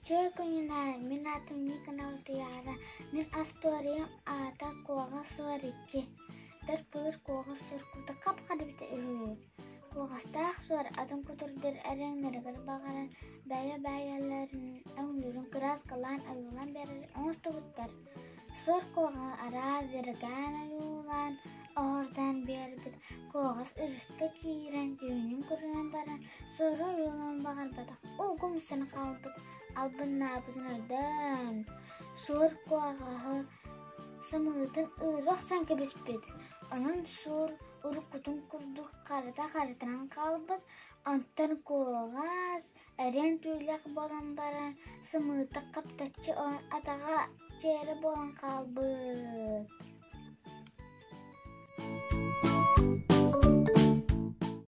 Үтүө күнүнэн, мин аатым Никонова Туйаара, мин остуоруйам аата Куоҕас суор икки. Бэрт былыр куоҕас суор курдук хап-хара эбитэ үһү. Куоҕастаах суор атын кутурдар эрэҥнэригэр баҕаран бэйэ-бэйэлэрин өҥнөрүн кырааскалаан ойуулаан биэрэр оҥостубуттар. Суор куоҕаһы араас дьарыгаан ойуулаан оһордоон биэрбит, куоҕас өрүскэ киирэн дьүһүнүн көрүнэн баран суору ойуулуон баҕарбатах уугумсан хаалбыт, албыннаабытын өйдөөн, суор куоҕаһы сымыытын ыыра охсон кэбиспит, онон суор уруккутун курдук харата харытынан хаалбыт, онтон куоҕас эриэн түүлээх буолан баран сымыыта хаптаччы атаҕа чээрэ буолан хаалбыт.